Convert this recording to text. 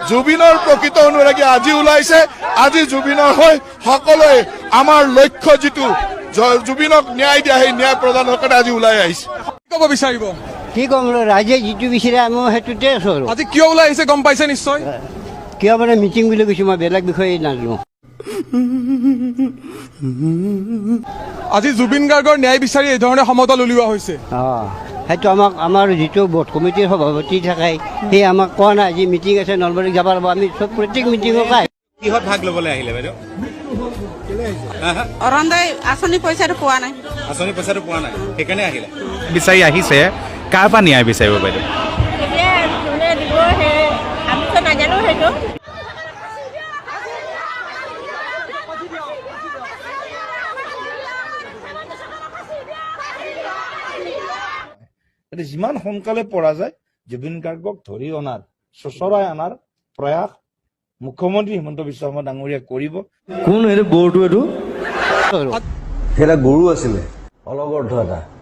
জুবিনৰ প্ৰকৃত অনুৰাগী আজি ওলাইছে। আজি জুবিনৰ হৈ সকলোৱে আমাৰ লক্ষ্য যিটো জুবিনক ন্যায় দিয়া, সেই ন্যায় প্ৰদানৰ কাৰণে আজি ওলাই আহিছে। কি ক'ব বিচাৰিব? কি ক'ম, ৰাইজে যিটো বিচাৰে আমি সেইটোতে আছোঁ আৰু। আজি কিয় ওলাই আহিছে গম পাইছে নিশ্চয়? কিয় মানে মিটিং বুলি কৈছোঁ, মই বেলেগ বিষয়ে নাজানো। আজি জুবিন গাৰ্গৰ ন্যায় বিচাৰি এই ধৰণে সমদল উলিওৱা হৈছে। অঁ, সেইটো আমাক আমাৰ যিটো বোৰ্ড কমিটিৰ সভাপতি থাকে, সেই আমাক কোৱা নাই আজি মিটিং আছে, নলবাৰীত যাব লাগিব। আমি চব প্ৰত্যেক মিটিঙকে কিহত ভাগ ল'বলৈ আহিলে বাইদেউ? অৰুণোদয় আঁচনি পইচাটো পোৱা নাই। আঁচনি পইচাটো পোৱা নাই, সেইকাৰণে আহিলে। বিচাৰি আহিছে, কাৰ পৰা ন্যায় বিচাৰিব বাইদেউ? এতিয়া যোনে দিব সেই, আমিতো নাজানো সেইটো। গতিকে যিমান সোনকালে পৰা যায় জুবিন গাৰ্গক ধৰি অনাৰ, চোঁচৰাই অনাৰ প্ৰয়াস মুখ্যমন্ত্ৰী হিমন্ত বিশ্ব শৰ্মা ডাঙৰীয়াই কৰিব। কোন এইটো গৰুটো? এইটো আৰু এটা গৰু আছিলে, অলগৰ্ধ এটা।